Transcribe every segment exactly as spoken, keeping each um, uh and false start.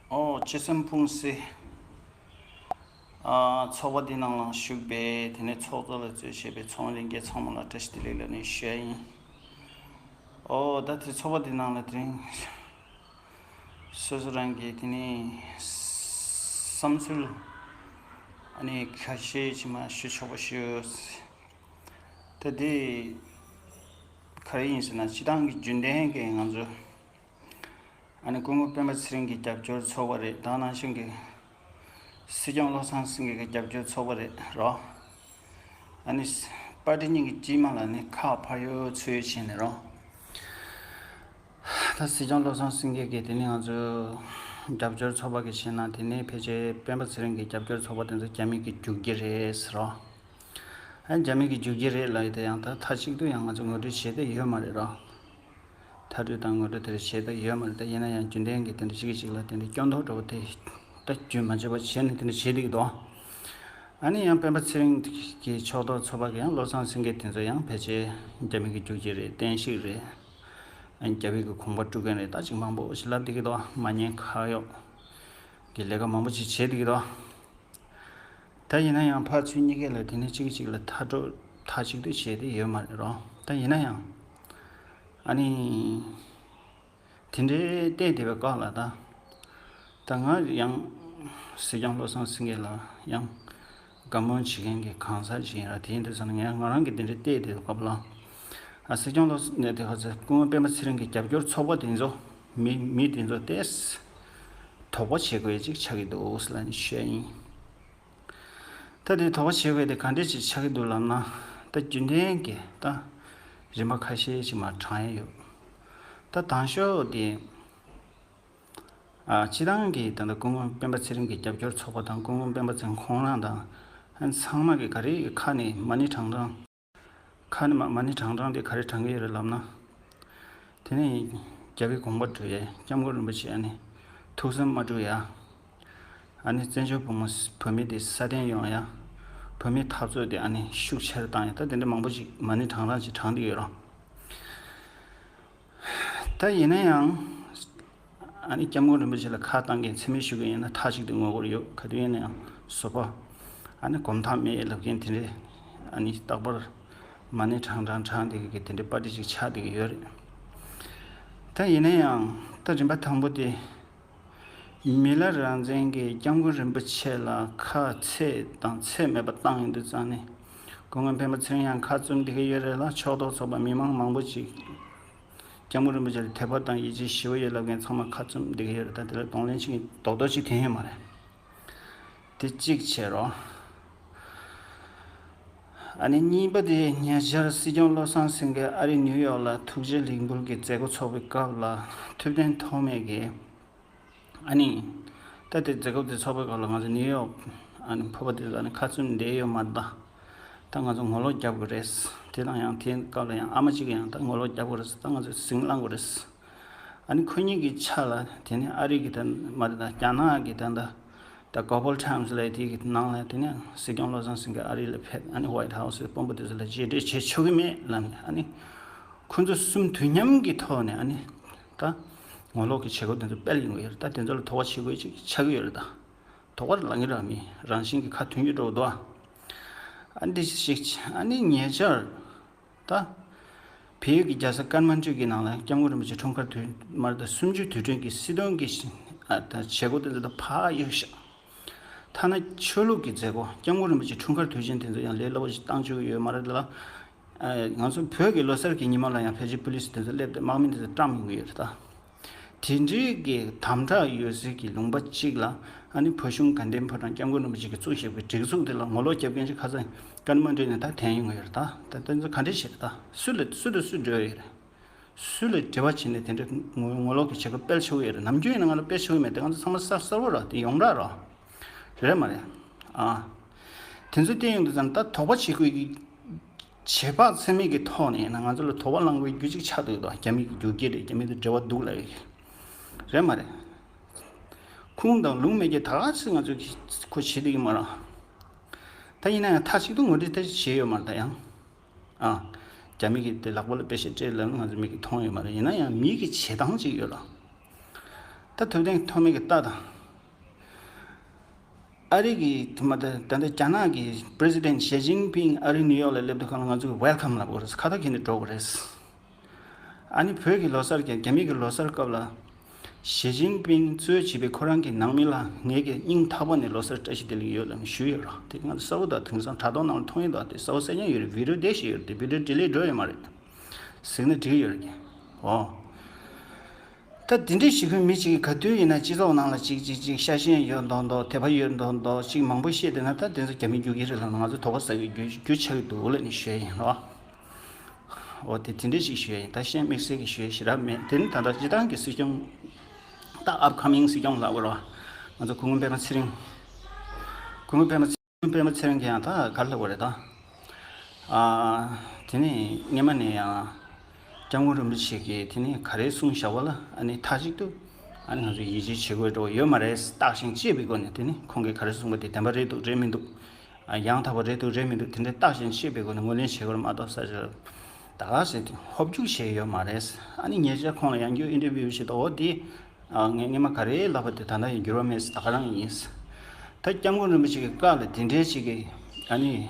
ཨོ། ཅི་སེམས་ཕུང་སེ། ཨ། ཚོགས་པ་འདི་ནང་ལ་ཞུགས་པའི་དེ་ནས་ཚོགས་གཙོ་ལ་གཙོས་བྱས་པའི་ཚོགས་མི་ལྷན་རྒྱས་ཚང་མ་ལ་བཀྲ་ཤིས་བདེ་ལེགས་ལབ་ནས་ཞུ་ཡ་ཡིན། ཨོ། ད་དེ་ཚོགས་པ་འདི་ནང་ལ་དེ་རིང་སོ་སོ་རང་གི་དེ་ནས་བསམ་ཚུལ་ཨ་ནི་ཁ་ཤས་ཅིག་མར་ཞུ་ཆོག་པ་ཞུ། ད་དེ་ག་རེ་ཡིན་ཟེར་ན། སྤྱི་བཏང་གི་རྒྱུན་ལྡན་གྱི་ང་ཚོ་ཨ་ནི་སྐུ་ངོ་སྤེན་པ་ཚེ་རིང་གི་རྒྱབ་སྐྱོར་ཚོགས་པ་རེད། ད་ནང་བཞིན་གྱི་སྲིད་སྐྱོང་བློ་བཟང་སེང་གེ་གི་རྒྱབ་སྐྱོར་ཚོགས་པ་རེད་རོ། ཨ་ནི་པར་ཊི་གཉིས་ཀྱི་དཀྱིལ་མ་ལ་ནི་ཁག་ཕར་ཡོད་ཚུར་ཡོད་བྱས་ནས་རོ། ད་སྲིད་སྐྱོང་བློ་བཟང་སེང་གེ་གི་དེ་ནི་ང་ཚོ་རྒྱབ་སྐྱོར་ཚོགས་པ་གི་བྱས་ན། དེ་ནི་ཕལ་ཆེར་སྤེན་པ་ཚེ་རིང་གི་རྒྱབ་སྐྱོར་ཚོགས་པ་དེ་ཚོ་རྒྱ་མི་གི་རྒྱུག་ཁྱི་རེད་ཟེར་རོ། ཨ། རྒྱ་མི་གི་རྒྱུག་ཁྱི་རེད་ལབ་ཡ་དེ་ཡང་ད་མཐའ་གཅིག་ཏུ་ཡང་ང་ཚོ་ངོ་སྤྲོད་བྱེད་ཐུབ་ཡོད་མ་རེད་རོ། མཐའ་སྤྲོད་དང་ངོ་སྤྲོད་དེ་འདྲ་བྱེད་ཐུབ་ཡོད་མ་རེད། ད་ཡིན་ན་ཡང་རྒྱུན་ལྡན་གྱི་དེ་འདྲ་ཞིག་གི་ཅིག་ལ་དེ་འདྲ་སྐྱོན་འདོགས་འགྲོ་བ་དེ་ད་རྒྱུན་མ་ཆད་པ་བྱས་ནས་དེ་འདྲ་བྱེད་བསྡད་ཀྱི་འདུག། ཨ་ནི་ཡང་སྤེན་པ་ཚེ་རིང་གི་ཕྱོགས་གཏོགས་ཚོགས་པ་གི་ཡང་བློ་བཟང་སེང་གེ་དེ་ཚོ་ཡང་ཕལ་ཆེར་རྒྱ་མི་གི་རྒྱུག་ཁྱི་རེད། བསྟན་བཤིག་རེད། ཨ་ནི་རྒྱ་མི་གི་གོམ་པ་དཀྲུག་མཁན་རེད། ད་ཅིག་མང་པོ་ཞིག་ལབ་བསྡད་ཀྱི་འདུག། མ་ཉེས་ཁ་གཡོག་གི་ལས་ཀ་མང་པོ་ཞིག་བྱེད་བསྡད་ཀྱི་འདུག། ད་ཡིན་ན་ཡང་ཕར་ཚུར་གཉིས་ཀ་ལ་དེ་ནས་གཅིག་གིས་གཅིག་ལ་མཐའ་སྤྲོད་མཐའ་གཅིག་ཏུ་བྱས་ཏེ་ཡོད་མ་རེད་རོ། ད་ཡིན་ན་ཡང་ཨ་ནི་དེ་འདྲའི་བལྟས་བསྡད་པའི་སྐབས་ལ། ད་ད་ང་ཡང་སྲིད་སྐྱོང་བློ་བཟང་སེང་གེ་ལ་ཡང་དགའ་མོས་བྱེད་མཁན་གྱི་གང་ཟག་ཅིག་ཡིན་ར། དེ་ཡིན་དུས་ཙང་ནས་ངས་ང་རང་གིས་དེ་འདྲའི་བལྟས་བསྡད་པའི་སྐབས་ལ། ཨ། སྲིད་སྐྱོང་བློ་ནས་དེ་ཧ་ཚ་སྐུ་ངོ་སྤེན་པ་ཚེ་རིང་གི་རྒྱབ་སྐྱོར་ཚོགས་པ་དེ་ཚོ། མི་མི་དེ་ཚོ་ཏོག་ཙམ་དོགས་པ་བྱེད་དགོས་ཅིག་ཆགས་ཀྱི་འདུག་ཟེར་ལབ་ནས་ཞུ་ཡ་ཡིན། ད་དེ་དོགས་པ་བྱེད་དགོས་དེ་ག་འདྲས་ཅིག་ཆགས་ཀྱི་འདུག་ལབ་ན། ད་རྒྱུན་ལྡན་གྱི་ད་རིམ་པ་ཁ་ཤས་ཅིག་མར་དྲངས་ཡ་ཡོད། ད་དང་ཤོས་དེ། ཨ། སྤྱི་བཏང་གི་ད་ལྟ་སྐུ་ངོ་སྤེན་པ་ཚེ་རིང་གི་རྒྱབ་སྐྱོར་ཚོགས་པ་དང་། སྐུ་ངོ་སྤེན་པ་ཚེ་རིང་ཁོང་རང་དང་། ཨ། ཚང་མ་གི་ག་རེ་ཁ་ནས་མ་ཎི་བགྲང་བགྲང་། ཁ་ནས་མ་མ་ཎི་བགྲང་བགྲང་དེ་ག་རེ་བགྲང་གི་ཡོད་རེད་ལབ་ན། དེ་ནས་རྒྱ་བོད་གོམ་པ་འགྲོ་ཡ། སྐྱབས་མགོན་རིན་པོ་ཆེ་ཨ་ནི་ཐུགས་བསམ་མ་འཁྲུག་ཡ། ཨ་ནི་བཙན་བྱོལ་བོད་མི་བོད་མི་དེ་སྲ་བརྟན་ཡོང་ཡ། བོད་མིའི་འཐབ་རྩོད་དེ་ཨ་ནི་ཤུགས་ཆེ་རུ་བཏང་ཡ། ད་དེ་འདྲ་མང་པོ་ཞིག་མ་ཎི་བགྲང་བགྲང་ཅིག་བགྲང་བསྡད་ཡོད་རེད། ད་ཡིན་ན་ཡང་། ཨ་ནི་སྐྱབས་མགོན་རིན་པོ་ཆེ་ལ་ཁ་བཏང་མཁན་མཚན་སྨད་ཞུ་གི་ཡིན་ན་མཐའ་གཅིག་ཏུ་ངོ་རྒོལ་ཡོད། ག་དུས་ཡིན་ན་ཡང་བཟོ་པ། ཨ་ནི་གོམ་ཐག་མེད་ལབ་མཁན་དེ་འདྲས། ཨ་ནི་རྟག་པར་མ་ཎི་བགྲང་བགྲང་བགྲང་བསྡད་མཁན་གྱི་དེ་འདྲས་པར་ཊི་ཅིག་ཆགས་བསྡད་ཀྱི་ཡོད་རེད། ད་ཡིན་ན་ཡང་ད་རིམ་པ་དང་པོ་དེ། མི་ལ་རང་བཙན་གྱིས་སྐྱབས་མགོན་རིན་པོ་ཆེ་ལ་ཁ་ཚད་དང་ཚད་མེད་པ་བཏང་ཡོང་དུས་ཙང་ནས། སྐུ་ངོ་སྤེན་པ་ཚེ་རིང་ཡང་ཁ་བཙུམ་བསྡད་ཀྱི་ཡོད་རེད་ལ། ཕྱོགས་གཏོགས་ཚོགས་པ་མི་མང་མང་པོ་ཅིག་སྐྱབས་མགོན་རིན་པོ་ཆེ་ལ་དད་པ་དང་ཡིད་ཆེས་ཞེ་པོ་ཡོད་ལབ་མཁན་ཚང་མ་ཁ་བཙུམ་བསྡད་ཀྱི་ཡོད་རེད། ད་དེ་ལ་གདོང་ལེན་བྱེད་མཁན་རྡོག་རྡོག་ཅིག་ཐོན་ཡོད་མ་རེད། དེ་གཅིག་བྱས་རོགས། ཨ་ནི་གཉིས་པ་དེ། ཉེ་ཆར་སྲིད་སྐྱོང་བློ་བཟང་སེང་གེ་ཨ་རི་ནིའུ་ཡོག་ལ་ཐུགས་རྗེ་ལེགས་འབུལ་གྱི་མཛད་སྒོ་ཚོགས་པའི་སྐབས་ལ། ཐུབ་བསྟན་ཐོགས་མེད་ཀྱིས། ཨ་ནི། ད་དེ་མཛད་སྒོ་དེ་ཚོགས་པའི་སྐབས་ལ་ང་ཚོ་ནིའུ་ཡོག་ཨ་ནི་ཕོར་པ་དེ་ལ་ནི་ཁ་བཙུམ་བསྡད་ཡོད་མ་རེད། ད་ང་ཚོ་ངོ་ལོག་རྒྱབ་དགོས་རེད། དེ་དང་ཡང་དེའི་སྐབས་ལ་ཡང་ཨ་མ་གཅིག་གིས་ཡང་ད་ངོ་ལོག་རྒྱབ་དགོས་རེད། ད་ང་ཚོ་ཟིང་བསླང་དགོས་རེད། ཨ་ནི་ཁོ་གཉིས་ཀྱི་ཆ་ལ་དེ་ནི་ཨ་རི་གི་ད་མ་རེད། ད་རྒྱ་ནག་གི་ད་ད་ད་གོ་ལ་ཊའིམ་སི་ལབ་དེ་གི་ནང་ལ་དེ་ནི་སྲིད་སྐྱོང་བློ་བཟང་སེང་གེ་ཨ་རི་ལ་ཕེབས། ཨ་ནི་ཝའིཊ་ཧའུ་སི་དཔོན་པོ་དེ་ཚོ་ལ་མཇལ་འཕྲད་བྱེད་ཆོག་གི་མེད་ལབ་ནས། ཨ་ནི་ཁོ་ཚོ་གསུམ་དུས་མཉམ་གྱི་ཐོག་ནས་ཨ་ནི་ད་ངོ་ལོག་གི་བྱེད་སྒོ་དེ་ཚོ་སྤེལ་ཡོང་གི་ཡོད་རེད། ད་དེ་ཚོ་ལ་དོགས་པ་བྱེད་དགོས་ཅིག་ཆགས་ཀྱི་ཡོད་རེད། ད་དོགས་པ་ལངས་ཀྱི་ར་མི་རང་བཞིན་གྱི་ཁ་མཐུན་གྱི་འགྲོ་འདུག། ཨ་འདི་ཞིག་ཨ་ནི་ཉེ་ཆར་ད་བལ་ཡུལ་གྱི་རྒྱལ་ས་ཀན་མན་ཌུ་གི་ནང་ལ་སྐྱབས་མགོན་རིན་པོ་ཆེ་འཁྲུངས་སྐར་དུས་མར་ད་སུམ་ཅུ་དུས་དྲན་གྱི་སྲིད་དོན་གྱི་ཨ་ད་བྱེད་སྒོ་དེ་ཚོ་ད་ཕར་གཡུག་བཞག། ཐ་ན་ཆོས་ལུགས་ཀྱི་མཛད་སྒོ། སྐྱབས་མགོན་རིན་པོ་ཆེ་འཁྲུངས་སྐར་དུས་ཆེན་དེ་ཚོ་ཡང་ལས་སླ་པོ་ཞིག་བཏང་ཆོག་གི་ཡོད་མ་རེད་ལ། ཨ། ང་ཚོ་བོད་ཀྱི་ལོ་གསར་གྱི་ཉི་མ་ལ་ཡང་ཕལ་ཆེར་པུ་ལིས་དེ་ཚོ་སླེབས་ཏེ་དམག་མི་དེ་ཚོ་བཀྲམ་ཡོང་གི་ཡོད་རེད་ད། དེ་འདྲའི་གི་དམ་དྲག་ཡོད་སའི་གི་ལུང་པ་གཅིག་ལ། ཨ་ནི་བོད་གཞུང་དགའ་ལྡན་ཕོ་བྲང་སྐྱབས་མགོན་རིན་པོ་ཆེ་གིས་བཙུགས་བཞག་པའི་སྒྲིག་འཛུགས་དེ་ལ་ངོ་ལོག་རྒྱབ་མཁན་ཅིག་ཁ་སང་ཀན་མན་ཌུ་ནས་ད་ཐོན་ཡོང་གི་ཡོད་རེད་ད། ད་དེ་ཚོ་ག་འདྲས་བྱེད་རེད་ད། སུ་ལ་སུ་དང་སུ་འབྲེལ་བ་ཡོད་རེད། སུ་ལ་འབྲེལ་བ་བྱས་ནས་དེ་འདྲ་ངོ་ངོ་ལོག་གི་བྱེད་སྒོ་སྤེལ་ཆོག་གི་ཡོད་རེད། ནམ་རྒྱུན་ཡིན་ན་ང་ལ་སྤེལ་ཆོག་གི་མེད་དེ། ང་ཚོ་ཚང་མ་གསར་གསར་པ་རེད། དེ་ཡོངས་གྲགས་རེད། རེད་མ་རེད། ཨ། དེ་ཚོ་བལྟས་ཡོང་དུས་ཙང་ད་དོགས་པ་བྱེད་དགོས་ཀྱི། བྱེད་དཔག་ཚད་མེད་ཀྱི་ཐོག་ནས་ཡིན་ན་ང་ཚོ་ལ་དོགས་པ་ལངས་དགོས་རྒྱུ་གཅིག་ཆགས་འདུག་ད། རྒྱ་མི་གི་རྒྱུག་ཁྱི་རེད། རྒྱ་མི་དང་འབྲེལ་བ་འདུག་ལབ་ཡོད་ཀྱི། རེད་མ་རེད། ཁུངས་དང་ལུང་མེད་ཀྱི་ད་ག་ཚོད་ང་ཚོ་གི་ཁོ་བྱེད་བསྡད་ཀྱི་མ་རེད། ད་ཡིན་ན་ཡང་མཐའ་གཅིག་ཏུ་ངོ་སྤྲོད་ད་བྱས་ཡོད་མ་རེད་ད་ཡང་། ཨ། རྒྱ་མི་གིས་དེ་ལག་པ་ལ་པེ་ཤག་སྤྲད་ལབ་ན་ང་ཚོ་མིག་གིས་མཐོང་ཡོད་མ་རེད། ཡིན་ན་ཡང་མི་གི་བྱེད་སྟངས་ཅིག་ཡོད་ལ། ད་ཐུབ་བསྟན་ཐོགས་མེད་ཀྱི་རྟ་དང་ ཨ་རི་གི་དེ་མ་ད་ད་ལྟ་རྒྱ་ནག་གི་པི་རེ་སི་ཌེན་ཊི་ཞི་ཅིན་ཕིང་ཨ་རི་ནིའུ་ཡོག་ལ་སླེབས་དུས་སྒང་ལ་ང་ཚོ་གི་ཝེལ་ཀམ་ལབ་དགོས་རེད། ཁ་བཏགས་འཁྱེར་ནས་འགྲོ་དགོས་རེད། ཨ་ནི་བོད་ཀྱི་ལོ་གསར་གྱི་རྒྱ་མི་གི་ལོ་གསར་སྐབས་ལ་ཞི་ཅིན་ཕིང་གཙོས་བྱས་པའི་ཁོ་རང་གི་ནང་མི་ལ་ངེད་ཀྱི་སྙིང་ཐག་པ་ནས་ལོ་གསར་བཀྲ་ཤིས་བདེ་ལེགས་ཡོད་ལབ་ནས་ཞུས་ཡོད་ར། དེ་ང་ཚོ་གསལ་པོ་དང་དེང་སང་དྲ་ཐོག་ནང་ལ་མཐོང་ཡོད་དོ། དེ་གསལ་པོ་གསལ་རྐྱང་ཡོད་རེད། བི་ཌི་ཡོ་བསྡད་བཞག་ཡོད་རེད། དེ་བི་ཌི་ཡོ་ཌི་ལིཊ་འགྲོ་ཡོད་མ་རེད། གཟིགས་ན་འགྲིག་ཡོད་རེད། ཨོ། ད་དེ་འདྲའི་ཞིག་གི་མི་གཅིག་གིས་ག་དུས་ཡིན་ན་སྤྱི་ཚོགས་ནང་ལ་གཅིག་གཅིག་གཅིག་ཤ་ཞེན་ཡོད་མདོག་མདོག་དད་པ་ཡོད་མདོག་མདོག་གཅིག་མང་པོ་བཤད་བསྡད་ན་ད་དེ་ཚོ་རྒྱ་མི་རྒྱུག་གི་རེད་ལབ་ན་ང་ཚོ་དོགས་པ་ཟ་གི་རྒྱུ་རྒྱུ་ཆགས་ཀྱི་འདུག་ལབ་ནས་ཞུ་ཡ་ཡིན་རོ། ཨོ་དེ་དེ་འདྲའི་ཞིག་ཞུ་ཡ་ཡིན། ད་ཤེས་དམིགས་བསལ་གྱི་ཞུ་ཡ་ཞེ་དྲག་མེད། དེ་ནི་ད་ལྟ་སྤྱི་བཏང་གི་སྲིད་སྐྱོང་ད་ཨབ་ཁ་མིང་སྲིད་སྐྱོང་ལབ་དགོས་རོ། ང་ཚོ་སྐུ་ངོ་སྤེན་པ་ཚེ་རིང་། སྐུ་ངོ་སྤེན་པ་ཚེ་རིང་། སྤེན་པ་ཚེ་རིང་གིས་ཡང་ད་ག་རེ་ལབ་དགོས་རེད་ད། ཨ། དེ་ནས་སྔོན་མ་ནས་ཡང་སྐྱབས་མགོན་རིན་པོ་ཆེ་གིས་དེ་ནས་ག་རེ་གསུངས་བཞག་པ་ལ་ཨ་ནི་མཐའ་གཅིག་ཏུ་ཨ་ནི་ང་ཚོ་ཡིད་ཆེས་བྱེད་དགོས་འགྲོ་ཡོད་མ་རེད། བརྟག་ཞིབ་བྱས་པའི་སྒོ་ནས་དེ་ནི་ཁོང་གིས་ག་རེ་གསུངས་པ་དེ་བདེན་པ་རེད་འདུག་རེད་མི་འདུག་ཨ། ཡང་དག་པ་རེད་འདུག་རེད་མི་འདུག་དེ་འདྲའི་བརྟག་ཞིབ་བྱས་པའི་སྒོ་ནས་ངོས་ལེན་བྱེད་དགོས་རེད་མ་གཏོགས་ས་ཆ་ད་ག་ཟེར་དེ་ཧོབ་རྒྱུག་བྱས་ཡོད་མ་རེད། ཨ་ནི་ཉེ་ཆར་ཁོང་ལ་ཡང་བསྐྱར་ཨིན་ཊར་བིའུ་བྱས་འདུག་འོ་དེ། ཨ། ངས་སྔོན་མ་ག་རེ་ལབ་པ་དེ་ད་ལྟ་ཡང་འགྱུར་བ་མེད་ཟེར་ད་ག་རང་ཡིན། ད་སྐྱབས་མགོན་རིན་པོ་ཆེ་གི་བཀའ་ལ་དེ་འདྲའི་ཞིག་གི་ཨ་ནི།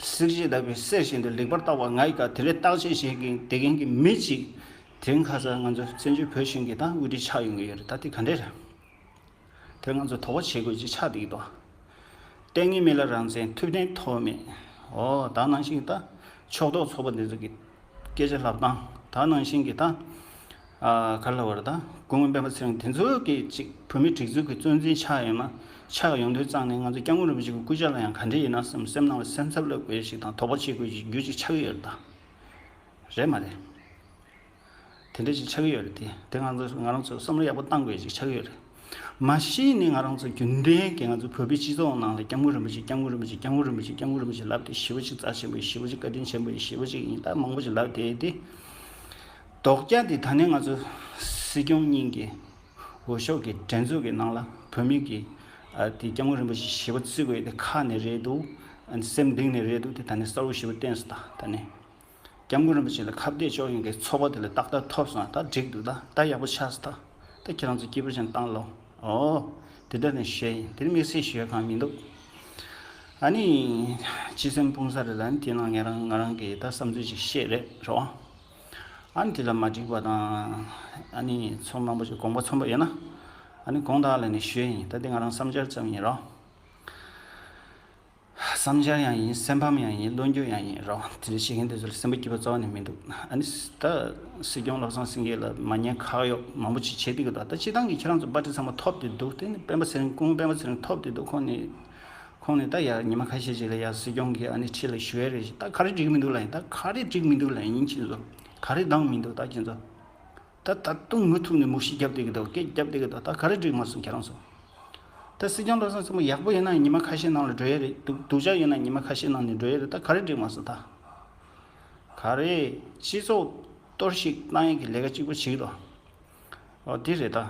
བསྲེག་བཅད་བརྡར་བའི་གསེར་བཞིན་དུ་ལེགས་པར་བརྟག་པ་ང་ཡི་བཀའ་དེ་འདྲའི་བརྟག་དཔྱད་བྱེད་མཁན་བསྡད་མཁན་གྱི་མི་གཅིག་དེང་ཁ་སང་ང་ཚོ་བཙན་བྱོལ་བོད་གཞུང་གི་ད་དབུ་ཁྲིད་ཆགས་ཡོང་གི་ཡོད་རེད། ད་དེ་ག་འདྲས་རེད། དེ་ང་ཚོ་དོགས་པ་བྱེད་དགོས་ཅིག་ཆགས་བསྡད་ཀྱི་འདུག་ལྟས་ངན་མི་ལ་རང་བཙན། ཐུབ་བསྟན་ཐོགས་མེད། འོ་ད་ནང་བཞིན་ད་ཕྱོགས་གཏོགས་ཚོགས་པ་འདི་ཚོ་གི་སྐད་ཆ་ལབ་སྟངས་ད་ནང་བཞིན་གྱི་ད། ཨ། ག་རེ་ལབ་དགོས་རེད་ད། སྐུ་ངོ་སྤེན་པ་ཚེ་རིང་དེ་ཚོ་གི་ཅིག་བོད་མིའི་སྒྲིག་འཛུགས་ཀྱི་གཙོ་འཛིན་ཆགས་ཡོད་ན་ཆགས་ཡོང་དུས་ཙང་ནས་ང་ཚོ་སྐྱབས་མགོན་རིན་པོ་ཆེ་གི་སྐུ་ཕྱྭ་ལ་ཡང་ག་འདྲས་ཡིན་ན་བསམ་སེམས་ནང་ལ་སེམས་འཚབ་སླེབས་དགོས་ཡ་ཞིག་དང་དོགས་པ་བྱེད་དགོས་ཡ་ཞིག་རྒྱུ་ཅིག་ཆགས་ཀྱི་ཡོད་རེད་ད། རེད་མ་རེད། དེ་འདྲ་ཞིག་ཆགས་ཀྱི་ཡོད་རེད་དེ། དེ་ང་ཚོ་ང་རང་ཚོ་བསམ་བློ་ཡག་པོ་བཏང་དགོས་ཡ་ཞིག་ཆགས་ཀྱི་ཡོད་རེད། མ་གཞི་ནས་ང་རང་ཚོ་རྒྱུན་ལྡན་གྱི་ང་ཚོ་བོད་པའི་སྤྱི་ཚོགས་ནང་ལ་སྐྱབས་མགོན་རིན་པོ་ཆེ་སྐྱབས་མགོན་རིན་པོ་ཆེ་སྐྱབས་མགོན་རིན་པོ་ཆེ་སྐྱབས་མགོན་རིན་པོ་ཆེ་སྐྱབས་མགོན་རིན་པོ་ཆེ་ལབ་དེ་ཞེ་པོ་ཅིག་རྩ་ཆེན་པོ་ཡིན། ཞེ་པོ་ཅིག་རྒྱ་ཆེན་པོ་ཡིན། ཞེ་པོ་ཅིག་ཡིན། ད་མང་པོ་ཅིག་ལབ་དེ་དེ། ལྡོག་རྒྱ་དེ་ད་ནས་ང་ཚོ་སྲིད་སྐྱོང་གཉིས་ཀྱི་འོས་ཤོག་གི་འགྲན་རྩོད་ཀྱི་ནང་ལ་བོད་མི་གི་ཨ་དེ་སྐྱབས་མགོན་རིན་པོ་ཆེ་ཞེ་པོ་བརྩི་དགོས་དེ་ཁ་ནས་རེད་འདུག་ཨ་སེམས་གཏིང་ནས་རེད་འདུག་དེ་ད་ནས་གསལ་པོ་ཞེ་པོ་བསྟན་སོང་། ད་ད་ནས་སྐྱབས་མགོན་རིན་པོ་ཆེ་ལ་ཁ་གཏད་གཅོག་ཡོང་གི་ཚོགས་པ་དེ་ལ་ཏག་ཏག་ཐོབ་སོང་། ད་འགྲིག་འདུག་ད་ད་ཡག་པོ་ཆགས་སོང་། ད་ད་ཁྱེད་རང་ཚོ་སྐྱིད་པོ་བྱས་བཏང་ལོ། ཨོ། དེ་འདྲ་ནས་ཞུས་ཡིན། དེ་ནི་དམིགས་བསལ་ཞུ་ཡ་གང་མི་འདུག་ཨ་ནི། སྤྱི་སེམས་སྤུངས་ས་རེད་ལ་ནི་དེ་ནང་ངེད་རང་ང་རང་གི་ད་བསམ་ཚུལ་ཅིག་བཤད་རེད་རོ། ཨ་ནི་དེ་ལ་མ་འགྲིག་པ་དང་། ཨ་ནི་ཚོགས་མང་པོ་ཞིག་དགོངས་པ་ཚོམ་པ་ཡོད་ན། ཨ་ནི་དགོངས་དག་ལ་ནི་ཞུས་ཡིན། ད་དེ་ང་རང་བསམ་འཆར་ཙམ་ཡིན་རོ། བསམ་འཆར་ཡང་ཡིན། སེམས་ཕམ་ཡང་ཡིན། བློ་འགྱོད་ཡང་ཡིན་རོ། དེ་འདྲ་བྱེད་མཁན་དེ་ཚོ་ལ་སེམས་པ་སྐྱིད་པ་རྩ་བ་ནས་མི་འདུག་ཨ་ནི་ད་སྲིད་སྐྱོང་བློ་བཟང་སེང་གེ་ལ་མ་ཉན་ཁག་གཡོག་མང་པོ་ཅིག་བྱེད་བསྡད་ཀྱི་འདུག་ད་སྤྱི་བཏང་གི་ཁྱེད་རང་ཚོ་པར་ཊི་ཚང་མ་ཐོབ་བསྡད་འདུག་དེ་ནི་སྤེན་པ་ཚེ་རིང་སྐུ་ངོ་སྤེན་པ་ཚེ་རིང་ཐོབ་བསྡད་འདུག་ཁོང་ནི་ཁོང་ནི་ད་ཡར་ཉི་མ་ཁ་ཤས་ཅིག་ལ་ཡར་སྲིད་སྐྱོང་གི་ཨ་ནི་ཁྲི་ལ་བཞུགས་ཡ་རེད། ད་ག་རེ་འགྲིག་མི་འདུག་ལབ་ཡིན། ད་ག་རེ་འགྲིག་མི་འདུག་ལབ་ཡིན། ཁྱེད་ཚོ་ག་རེ་འདང་མི་འདུག་ད་ཁྱེད་ཚོ། ད་ད་དུང་མུ་མཐུད་ནས་མུག་ཤི་རྒྱབ་བསྡད་ཀྱི་འདུག་སྐད་རྒྱབ་བསྡད་ཀྱི་འདུག་ད་ག་རེ་འགྲིག་མ་སོང་ཁྱེད་རང་ཚོ། ད་སྲིད་སྐྱོང་བློ་བཟང་སེང་གེ་ཡག་པོ་ཡིན་ན་ཉི་མ་ཁ་ཤས་ནང་ལ་འགྲོ་ཡ་རེད། སྡུག་སྡུག་ཅག་ཡིན་ན་ཉི་མ་ཁ་ཤས་ནང་ནས་འགྲོ་ཡ་རེད། ད་ག་རེ་འགྲིག་མ་སོང་ད། ག་རེ། སྤྱི་ཚོགས་གཏོར་བཤིག་བཏང་ཡ་གི་ལས་ཀ་གཅིག་པོ་བྱེད་ཀྱི་འདུག་ཨོ་དེ་རེད་ད།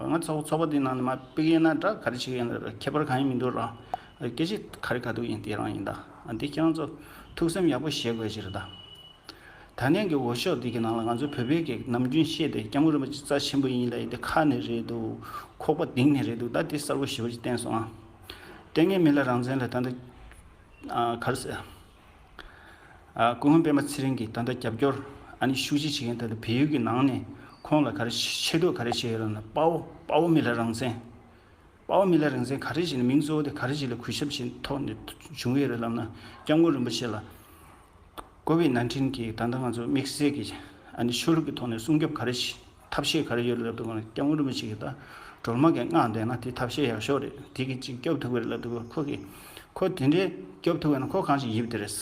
ང་ཚོ་ཚོགས་པ་འདི་ནང་ནས་མ་ཕུད་ཀྱི་ཡིན་ན་འདྲ། ག་རེ་བྱེད་ཀྱི་ཡིན་ན་འདྲ། ཁྱད་པར་གང་ཡང་མི་འདུག་ར། སྐད་ཆ་ག་རེ་ག་དུས་ཡིན་དེ་རང་ཡིན་ད། ཨ་འདི་ཁྱེད་རང་ཚོ་ཐུགས་སེམས་ཡག་པོ་བཞེས་དགོས་ཅིག་རེད་ད། ད་ནས་ཀྱི་འོས་ཤོག་འདི་གི་ནང་ལ་ང་ཚོ་བོད་པའི་གི་ནམ་རྒྱུན་བཤད་དེ་སྐྱབས་མགོན་རིན་པོ་ཆེ་རྩ་ཆེན་པོ་ཡིན་ལབ་ཡ་དེ་ཁ་ནས་རེད་འདུག་ཁོག་པ་གཏིང་ནས་རེད་འདུག་ད་དེ་གསལ་པོ་ཞེ་པོ་ཅིག་བསྟན་སོང་ཨ། ལྟས་ངན་མི་ལ་རང་བཙན་ལ་ད་ལྟ་ཨ་ག་རེ་ཟེར། ཨ་སྐུ་ངོ་སྤེན་པ་ཚེ་རིང་གིས་ད་ལྟ་རྒྱབ་སྐྱོར་ཨ་ནི་ཤུགས་ཆེ་བྱེད་མཁན་ད་ལྟ་བལ་ཡུལ་གྱི་ནང་ནས་ཁོང་ལ་ག་རེ་ཆེ་བསྟོད་ག་རེ་བྱས་ཡོད་ལབ་ན། དཔའ་བོ་དཔའ་བོ་མི་ལ་རང་བཙན། དཔའ་བོ་མི་ལ་རང་བཙན་ག་རེ་བྱས་ནས་མིང་གཙོ་བོ་དེ་ག་རེ་བྱས་ལ་གུས་ཞབས་བྱེད་ཐོག་ནས་བྱུང་ཡོད་རེད་ལབ་ན། སྐྱབས་མགོན་རིན་པོ་ཆེ་ལ་ཀོ་བིད་ནན་ཏིན་གྱི་ད་ལྟ་ང་ཚོ་དམིགས་བསལ་གྱི་ཨ་ནི་ཆོས་ལུགས་ཀྱི་ཐོག་ནས་སྲུང་སྐྱོབ་ག་རེ་བྱེད་ཐབས་ཤེས་ག་རེ་ཡོད་རེད་ལབ་དུས་སྐབས་ལ་སྐྱབས་མགོན་རིན་པོ་ཆེ་གིས་ད་སྒྲོལ་མ་གིས་མངགས་བསྡད་ན་དེ་ཐབས་ཤེས་ཡག་ཤོས་རེད། དེ་གིས་ཅིག་སྐྱོབ་ཐུབ་ཀྱི་རེད་ལབ་དུས་སྐབས་ཁོ་གིས་ཁོ་དེ་འདྲའི་སྐྱོབ་ཐུབ་ཀྱི་ན་ཁོ་གང་ཞིག་ཡིབ་དེ་རེད།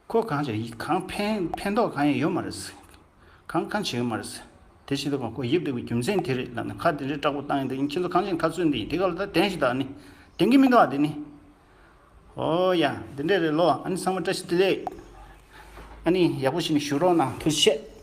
ཁོ་གང་བྱས་གང་ཕན་ཕན་ཐོགས་གང་ཡང་ཡོད་མ་རེད། གང་གང་བྱེད་ཡོད་མ་རེད། དེ་བྱེད་དུས་ཁོ་ཡིབ་བསྡད་པའི་རྒྱུ་མཚན་དེ་རེད་ལབ་ནས་ཁ་དེ་འདྲའི་དྲག་པོ་བཏང་ཡིན་དེ་ཡིན། ཁྱེད་ཚོ་གང་བྱས་ཁ་ཚོད་འདི་ཡིན། དེ་ག་ལ་ད་བདེན་ཞིག་ད་ནི་བདེན་གི་མི་འདུག་ཨ་དེ་ནི། ཨོ་ཡ་དེ་འདྲས་རེད་ལོ། ཨ་ནི་ཚང་མ་བཀྲ་ཤིས་བདེ་ལེགས། ཨ་ནི་ཡག་པོ་ཞིག་ནས་བཞུགས་རོགས་གནང་། ཐུགས་རྗེ་ཆེ།